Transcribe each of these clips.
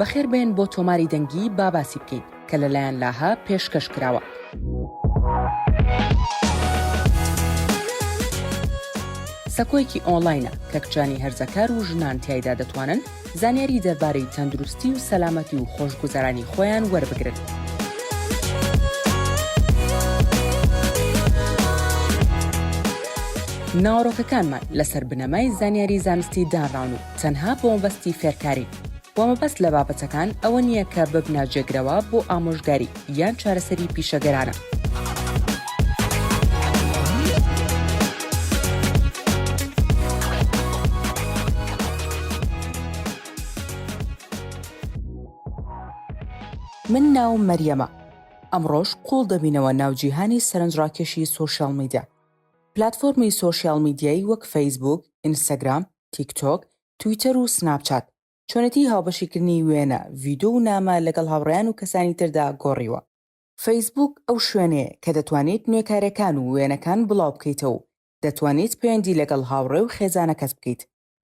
بەخێربێن بۆ تۆماری دەنگی با باسی بکەین کە لەلایەن لاهە پێشکەش کراوە. سەکۆیەکی ئۆنلاینە کە کچانی هەرزەکار و ژنان تیایدا دەتوانن زانیاری دەربارەی تەندروستی و سەلامەتی و خۆشگوزەرانی خۆیان وەربگرن. ناوەڕۆکەکانمان لەسەر بنەمای زانیاری زانستی دانراون و تەنها بۆ مەبەستی فێرکارین و مەبەست لە بابەتەکان ئەوە نییە کە ببنە جێگرەوە بۆ ئامۆژگاری یان چارەسەری پیشەگەرانە. من ناوم مەریەمە. ئەمڕۆش قووڵ دەبینەوە ناو جیهانی سەرنجڕاکێشی سۆشیاڵ میدیا. پلاتفۆرمی سۆشیاڵ میدیایی وەک فەیسبووک، ئینستاگرام، تیکتۆک، تویتەر و سناپچات، چۆنێتی هاوبەشیکردنی وێنە، ڤیدۆ و نامە لەگەڵ هاوڕێیان و کەسانی تردا گۆڕیوە. فەیسبووک ئەو شوێنەیە کە دەتوانیت نوێکارییەکان و وێنەکان بڵاوبکەیتەوە و دەتوانیت پەیوەندی لەگەڵ هاوڕێ و خێزانەکەت بکەیت.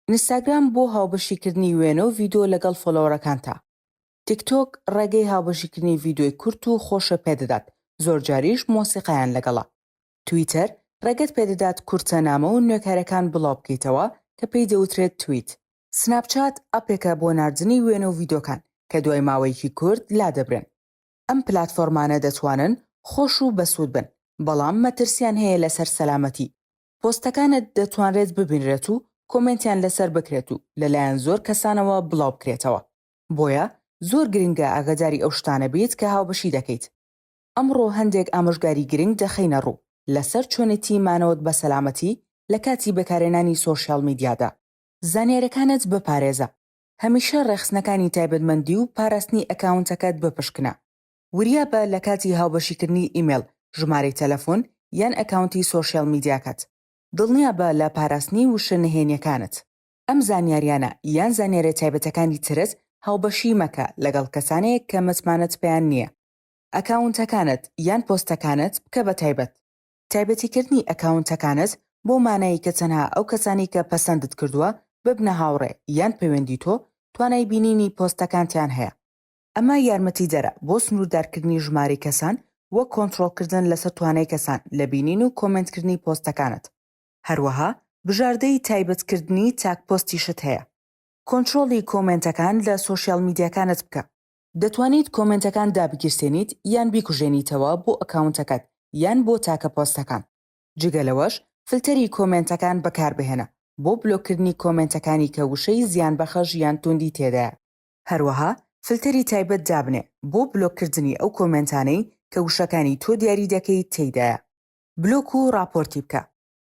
ئینستاگرام بۆ هاوبەشیکردنی وێنە و ڤیدۆ لەگەڵ follower ەکانتە. تیکتۆک ڕێگەی هاوبەشیکردنی ڤیدۆی کورت و خۆشە پێدەدات، زۆرجاریش مۆسیقایان لەگەڵە. تویتەر ڕێگەت پێدەدات کورتە نامە و نوێکاریەکان بڵاوبکەیتەوە کە پێی دەوترێت تویت. سناپچات ئەپێکە بۆ ناردنی وێنە و ڤیدۆکان کە دوای ماوەیەکی کورت لادەبرێن. ئەم پلاتفۆرمانە دەتوانن خۆش و بەسوود بن، بەڵام مەترسیان هەیە لەسەر سەلامەتی. پۆستەکانت دەتوانرێت ببینرێت و کۆمێنتیان لەسەر بکرێت و لەلایەن زۆر کەسانەوە بڵاوبکرێتەوە. بۆیە زۆر گرنگە ئاگاداری ئەو شتانە بیت کە هاوبەشی دەکەیت. ئەمڕۆ هەندێک ئامۆژگاری گرنگ دەخەینە ڕوو لەسەر چۆنێتی مانەوەت بە سەلامەتی لە کاتی بەکارهێنانی سۆشیال میدیادا. زانیاریەکانت بپارێزە، هەمیشە ڕێکخستنەکانی تایبەتمەندی و پاراستنی ئەکاونتەکەت بپشکنە. وریابە لە کاتی هاوبەشیکردنی ئیمێڵ، ژمارەی تەلەفۆن یان ئەکاونتی سۆشیال میدیاکەت. دڵنیابە لە پاراستنی وشە نهێنیەکانت. ئەم زانیاریانە یان زانیاریە تایبەتەکانی ترت هاوبەشی مەکە لەگەڵ کەسانێک کە متمانەت پێیان نییە. ئەکاونتەکانت یان پۆستەکانت بکە بە تایبەت. تایبەتیکردنی ئەکاونتەکانت بەو مانایەی کە تەنها ئەو کەسانەی کە پەسەندت کردووە ببنە هاوڕێ یان پەیوەندی تۆ، توانای بینینی پۆستەکانتیان هەیە. ئەمە یارمەتیدەرە بۆ سنووردارکردنی ژمارەی کەسان و کۆنترۆڵکردن لەسەر توانای کەسان لە بینین و کۆمێنتکردنی پۆستەکانت. هەروەها بژاردەی تایبەتکردنی تاک پۆستیشت هەیە. کۆنترۆڵی کۆمێنتەکان لە سۆشیال میدیاکانت بکە. دەتوانیت کۆمێنتەکان دابگیرسێنیت یان بیکوژێنیتەوە بۆ ئەکاونتەکەت یان بۆ تاکە پۆستەکان. جگە لەوەش فلتەری کۆمێنتەکان بەکاربهێنە بۆ بلۆککردنی کۆمێنتەکانی کە وشەی زیانبەخش یان توندی تێدایە. هەروەها فلتەری تایبەت دابنێ بۆ بلۆککردنی ئەو کۆمێنتانەی کە وشەکانی تۆ دیاری دەکەیت تێیدایە. بلۆک و ڕاپۆرتی بکە.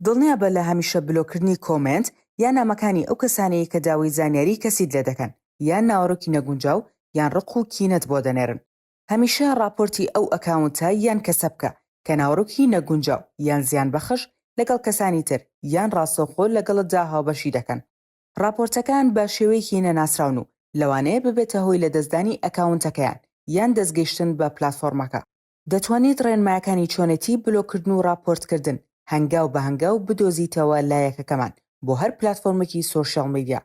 دڵنیابە لە هەمیشە بلۆککردنی کۆمێنت یان نامەکانی ئەو کەسانەی کە داوای زانیاری کەسیت لێ دەکەن یان ناوەرۆکی نەگونجاو یان ڕق و کینەت بۆ دەنێرن. هەمیشە ڕاپۆرتی ئەو ئەکاونتە یان کەسە بکە کە ناوەرۆکی نەگونجاو یان زیانبەخش لەگەڵ کەسانی تر یان ڕاستەوخۆ لەگەڵتدا هاوبەشی دەکەن. ڕاپۆرتەکان بە شێوەیەکی نەناسراون و لەوانەیە ببێتە هۆی لەدەستدانی ئەکاونتەکەیان یان دەستگەیشتن بە پلاتفۆرمەکە. دەتوانیت ڕێنمایەکانی چۆنێتی بلۆککردن و ڕاپۆرتکردن هەنگاو بە هەنگاو بدۆزیتەوە لە یەکەکەمان بۆ هەر پلاتفۆرمێکی سۆشیال میدیا.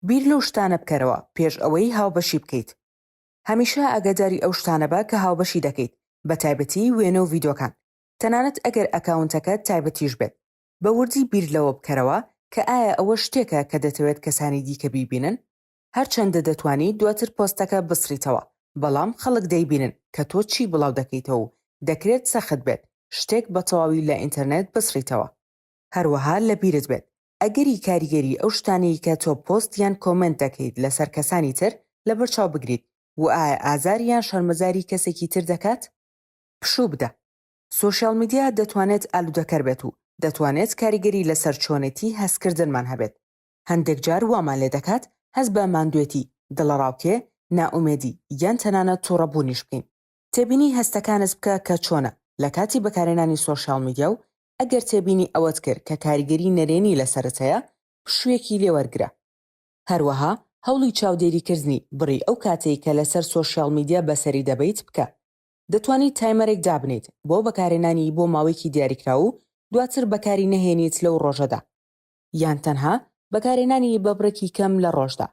بیر لەو شتانە بکەرەوە پێش ئەوەی هاوبەشی بکەیت. هەمیشە ئاگاداری ئەو شتانە بە کە هاوبەشی دەکەیت، بەتایبەتی وێنە و ڤیدۆکان، تەنانەت ئەگەر ئەکاونتەکەت تایبەتیش بێت. بە وردی بیر لەوە بکەرەوە کە ئایا ئەوە شتێکە کە دەتەوێت کەسانی دیکە بیبینن؟ هەرچەندە دەتوانیت دواتر پۆستەکە بسڕیتەوە، بەڵام خەڵک دەیبینن کە تۆ چی بڵاو دەکەیتەوە و دەکرێت سەخت بێت شتێک بە تەواوی لە ئینتەرنێت بسڕیتەوە. هەروەها لەبیرت بێت ئەگەری کاریگەری ئەو شتانەی کە تۆ پۆست یان کۆمێنت دەکەیت لەسەر کەسانی تر لەبەرچاو بگریت و ئایا ئازار یان شەرمەزاری کەسێکی تر دەکات؟ پشوو بدە. سۆشیال میدیا دەتوانێت ئالوودەکەر بێت و دەتوانێت کاریگەری لەسەر چۆنێتی هەستکردنمان هەبێت. هەندێک جار وامان لێدەکات هەست بە ماندوێتی، دڵەڕاوکێ، نائومێدی یان تەنانەت توڕەبوونیش بکەین. تێبینی هەستەکانت بکە کە چۆنە لە کاتی بەکارهێنانی سۆشیال میدیا و ئەگەر تێبینی ئەوەت کرد کە کاریگەری نەرێنی لەسەرت هەیە، پشوویەکی لێ وەرگرە. هەروەها هەوڵی چاودێریکردنی بڕی ئەو کاتەی کە لەسەر سۆشیال میدیا بەسەری دەبەیت بکە. دەتوانیت تایمەرێک دابنێیت بۆ بەکارهێنانی بۆ ماوەیەکی دیاریکراو و دواتر بەکاری نەهێنیت لەو ڕۆژەدا. یان تەنها بەکارهێنانی بە بڕێکی کەم لە ڕۆژدا.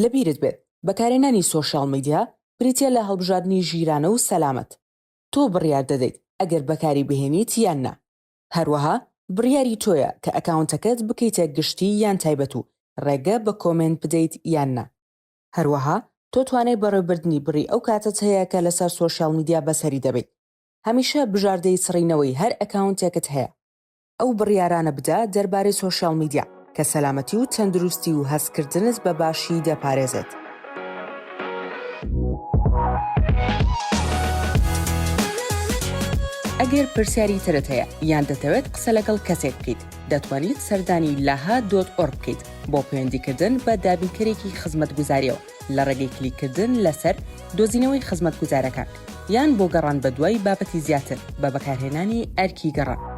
لەبیرت بێت. بەکارهێنانی سۆشیال میدیا بریتییە لە هەڵبژاردنی ژیرانە و سەلامەت. تۆ بڕیار دەدەیت ئەگەر بەکاری بهێنیت یان نا. هەروەها بڕیاری تۆیە کە ئەکاونتەکەت بکەیتە گشتی یان تایبەت و ڕێگە بە کۆمێنت بدەیت یان نا. هەروەها تۆ توانای بەڕێوبردنی بڕی ئەو کاتەت هەیە کە لەسەر سۆشیال میدیا بەسەری دەبەیت. هەمیشە بژاردەی سڕینەوەی هەر ئەکاونتێکت هەیە. ئەو بڕیارانە بدە دەربارەی سۆشیال میدیا کە سەلامەتی و تەندروستی و هەستکردنت بە باشی دەپارێزێت. ئەگەر پرسیاری ترت هەیە یان دەتەوێت قسە لەگەڵ کەسێک بکەیت، دەتوانیت سەردانی لاها dot org بکەیت بۆ پەیوەندیکردن بە دابینکەرێکی خزمەتگوزارییەوە لە ڕێگەی کلیککردن لەسەر دۆزینەوەی خزمەتگوزارەکان یان بۆ گەڕان بەدوای بابەتی زیاتر بە بەکارهێنانی ئەرکی گەڕان.